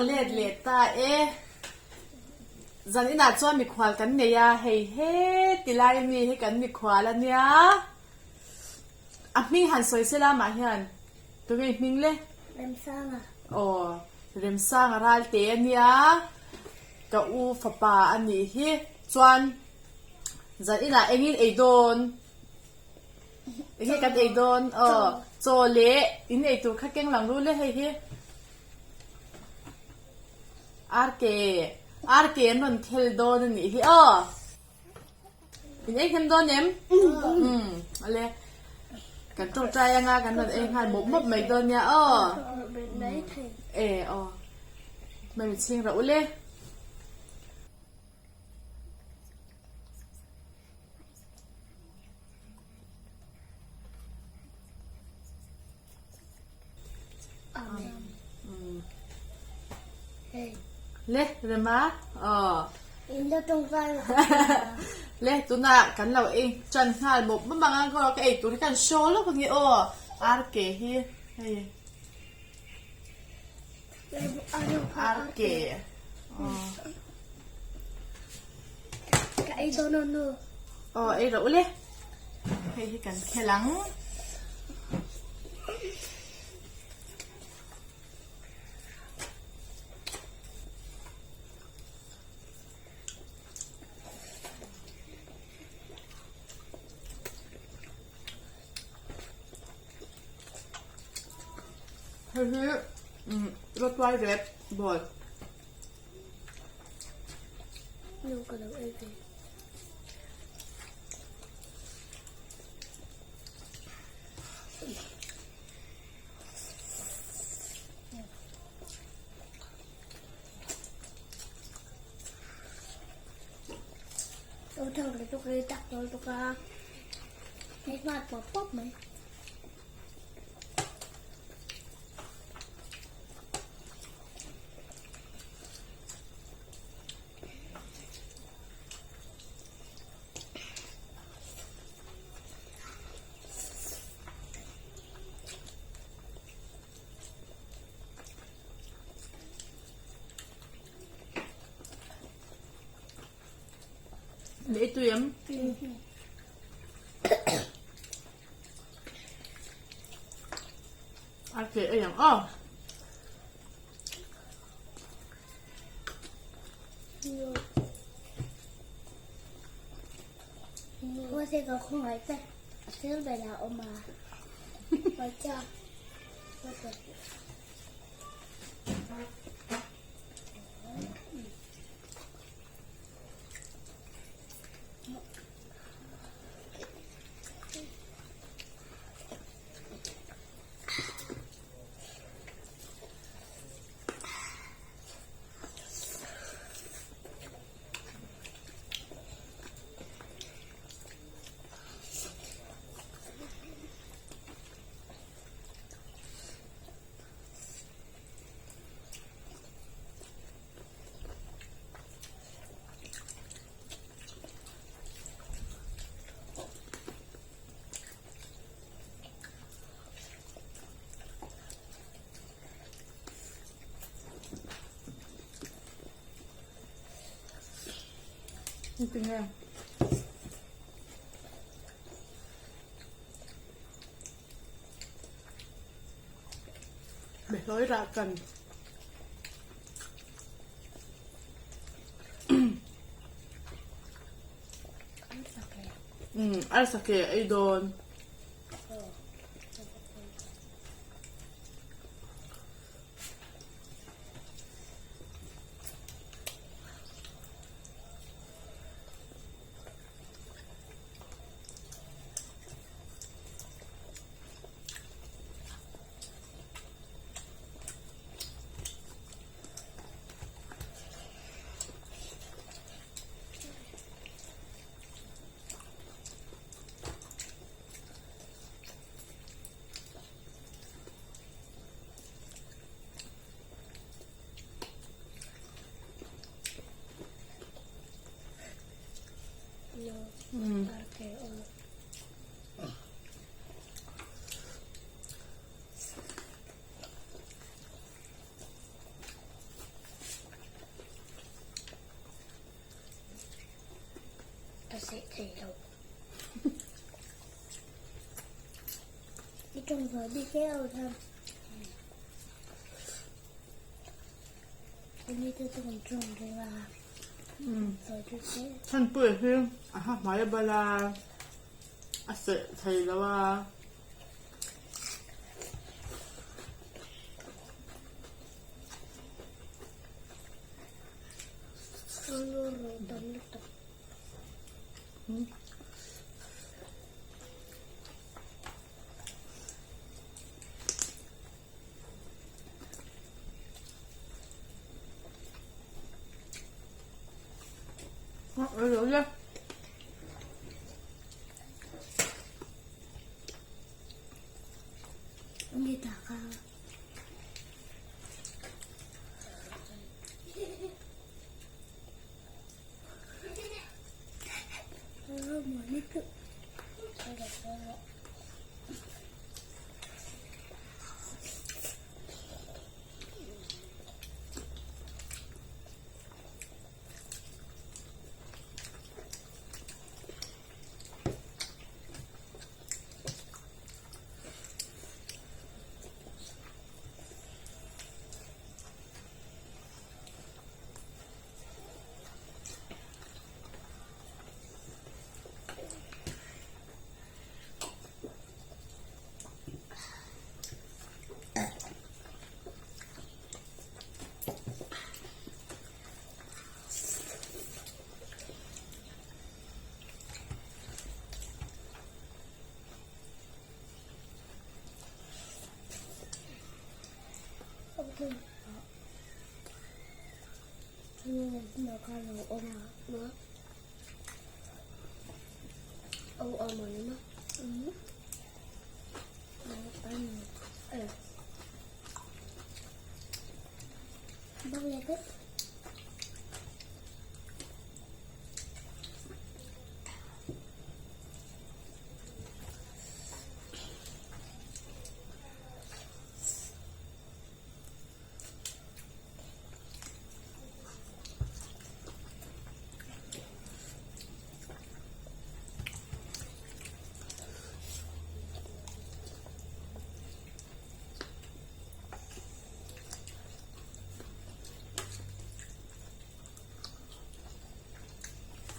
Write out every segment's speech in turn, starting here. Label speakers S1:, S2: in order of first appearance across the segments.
S1: let leh ta e. Zan inah chuan mikhual kan nei a, hei he ti lai mi hi kan mikhual a nia. A hming han sawi se lamah hian tunge i hming le?
S2: Remsanga.
S1: Aw, Remsanga Ralte a nia, ka u fapa a nih hi. Chuan zan inah engin ei dawn? Enge kan ei dawn? Aw, chaw leh in ei tur kha keng lang ru le hei hi. Arke, arke an rawn khel dawn a nih hi aw. In ei hnem dawn em? Umm, ale. Kan tawngtai anga kan rawn ei nghal mawp mawp mai dawn nia aw. E aw. Mai mi chhing rah ule. Le Rema aw. Le tunah kan lo ei tan nghal mawp mawp ang a ka ei tur hi kan show lawk ange aw ar ke hi hei ar ke aw.
S2: Ka ei dawn aw nu.
S1: Aw ei rawh ule. Hei hi kan khel ang. Hei hi rawtuai rep bawl.
S2: Nu ka lo ei ve. Tôi thường là tôi cái tặc tôi tôi có thấy mặt bóp bóp mấy.
S1: Lei tui em? A ke ei ang aw.
S2: Hoa se ka khawngaih te a sir berah a awm a.
S1: Tinge. Behlawi rah kan. Umm arsa ke ei dawn.
S2: thei lo. I tawng ve bik e au tham. Ani te chu kan tawng ve a. Sawi chu che.
S1: Chhanpuia hi a ha hmai a bal a, a seh thei lo a.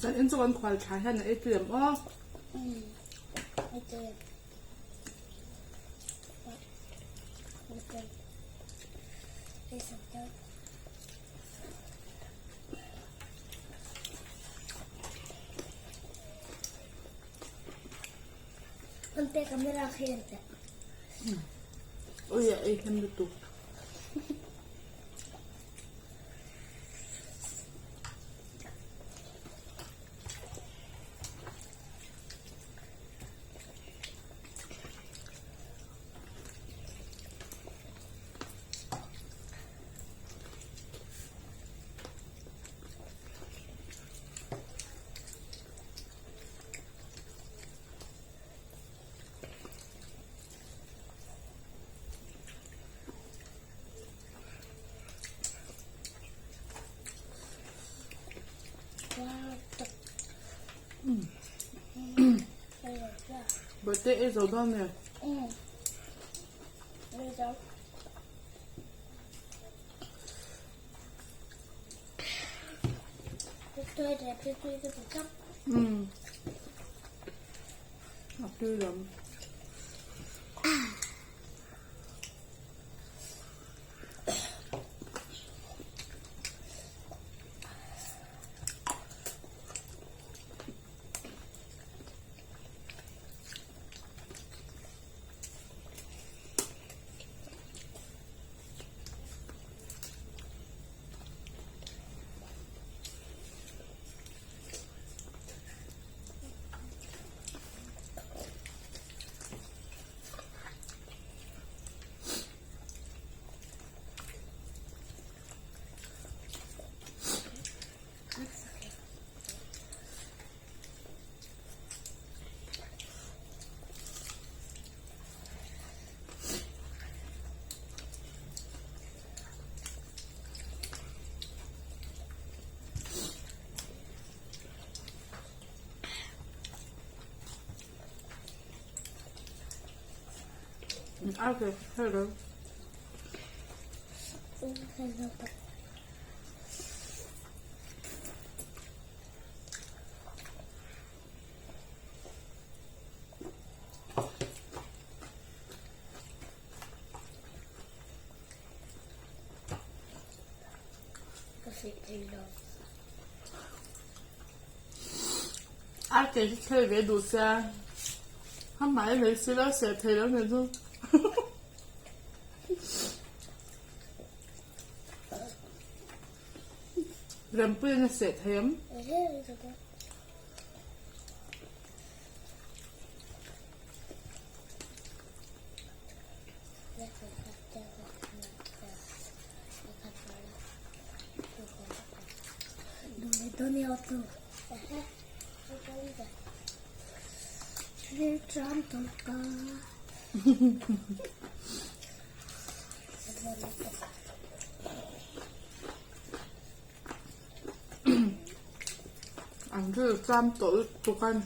S1: Zan in chu kan khual tha hian a ei tui em aw. Ui a ei hnem lutuk. Birthday ei zo dawn nge? A tui lam. Okay, hello.
S2: Ka seh thei lo.
S1: A ke hi khel ve duh sia a hmai mai si lo seh thei lo nih chu. Rempuiin a seh thei em? An ril tram tawh lutuk a ni.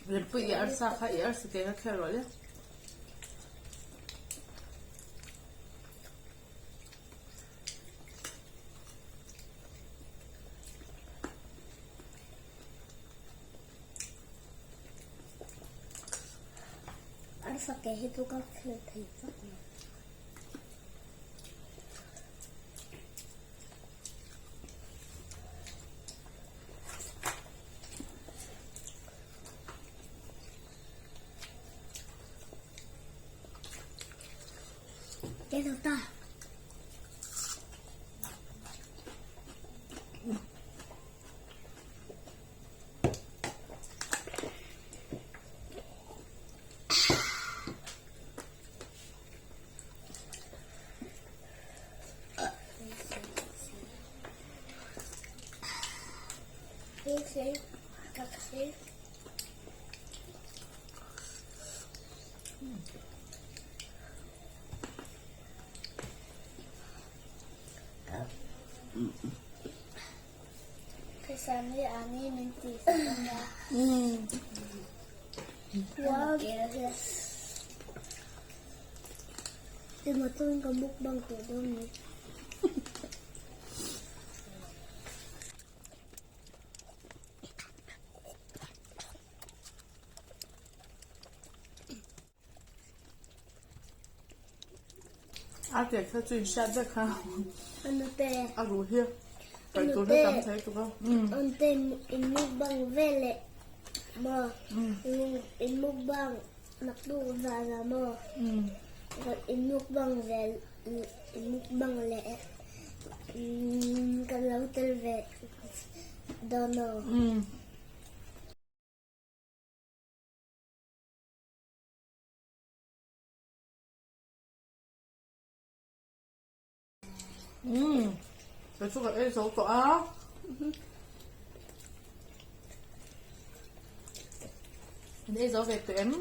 S1: Rinpui i arsa kha i arsa ke kha khel rawh le.
S2: Arsa ke hi chu ka khel thei vak lo. Cái đầu ta. Ka mukbang tawh dawn ni.
S1: A ke kha chu in hriat vek kha.
S2: Anute.
S1: A ruh hi paih tur hi tam thei tuk a.
S2: Anute in mukbang veleh maw in mukbang naktuk zan ah maw in mukbang vel in mukbang leh kan lo tel ve dawn aw.
S1: Umm kei chu ka ei zo tawh a. An ei zo ve tawh em?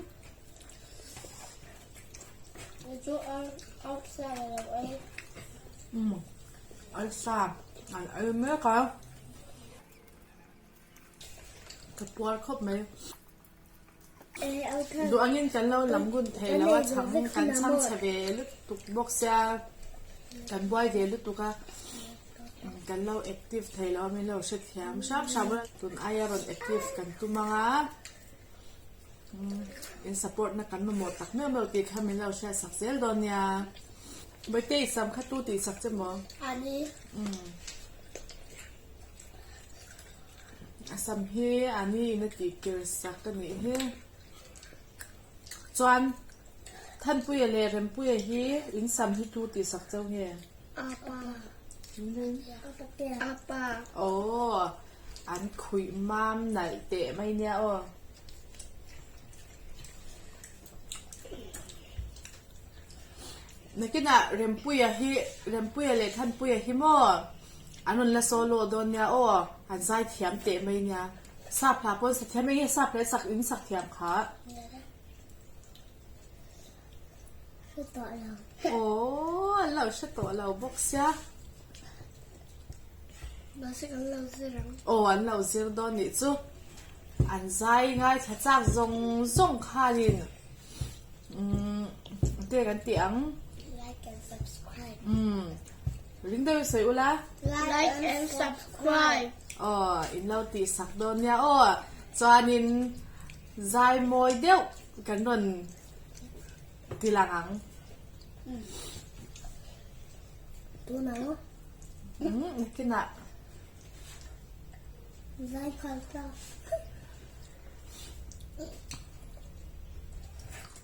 S2: Kei chu arsa a lo ei.
S1: Umm arsa an ei mek a. Ka puar khawp mai. Duh angin kan lo lam gun thei lo a, chhang kan chhang chhe ve lutuk bawk sia, kan buai ve lutuk a. Kan lo active thei lo a min lo hrethiam hram hram a tun aia rawn active kan tum ang a in support na kan mamawh tak meuh meuh tih kha min lo hriat sak zel dawn nia Bawihte i sam kha tu tih sak che maw?
S2: Ani.
S1: A sam hi ani in a tih kir sak a nih hi. Chuan Thanpuia leh Rempuia hi in sam hi tu tih sak chau nge?
S2: Apa. Apa.
S1: Aw, an khuih mam nalh teh mai nia aw. Nakinah Rempuia hi Rempuia leh Thanpuia hi maw an rawn la solo dawn nia aw, an zai thiam teh mai nia. Sap hla pawn sa thiam eng nge sap hla sak in sak thiam kha?
S2: Hre tawh lo.
S1: Aww an lo hre tawh lo bawk sia.
S2: Mahse kan lo zir ang.
S1: Aw an lo zir dawn nih chu. An zai ngaithla chak zawng zawng khanin umm te kan tih ang.
S2: Like and subscribe.
S1: Umm ring deuhin sawi ula.
S2: Like and subscribe.
S1: Aw in lo tih sak dawn nia aw. Chuanin zai mawi deuh kan rawn ti lang ang.
S2: Tunah.
S1: Umm nakinah.
S2: Zai phal ta.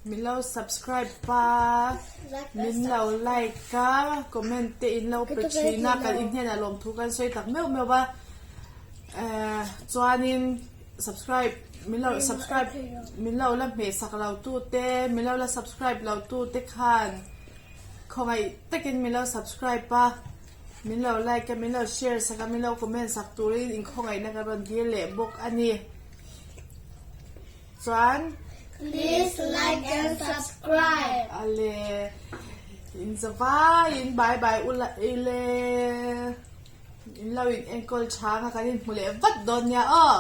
S1: Min lo subscribe pa, min lo like a, comment te in lo pe thin a, kan inhnenah lawmthu kan sawi tak meuh meuh a, eh chuanin subscribe min lo subscribe min lo la hmeh sak lo tu te, min lo la subscribe lo tu te khan khawngaih takin min lo subscribe a, min lo like a, min lo share sak a, min lo comment sak turin inkhawngaihna kan rawn dil leh bawk a ni. Chuan.
S2: Please like and subscribe.
S1: Ale in zavai in bye bye ula ile in lo in enkawl tha nga kan in hmu leh vat dawn nia aw.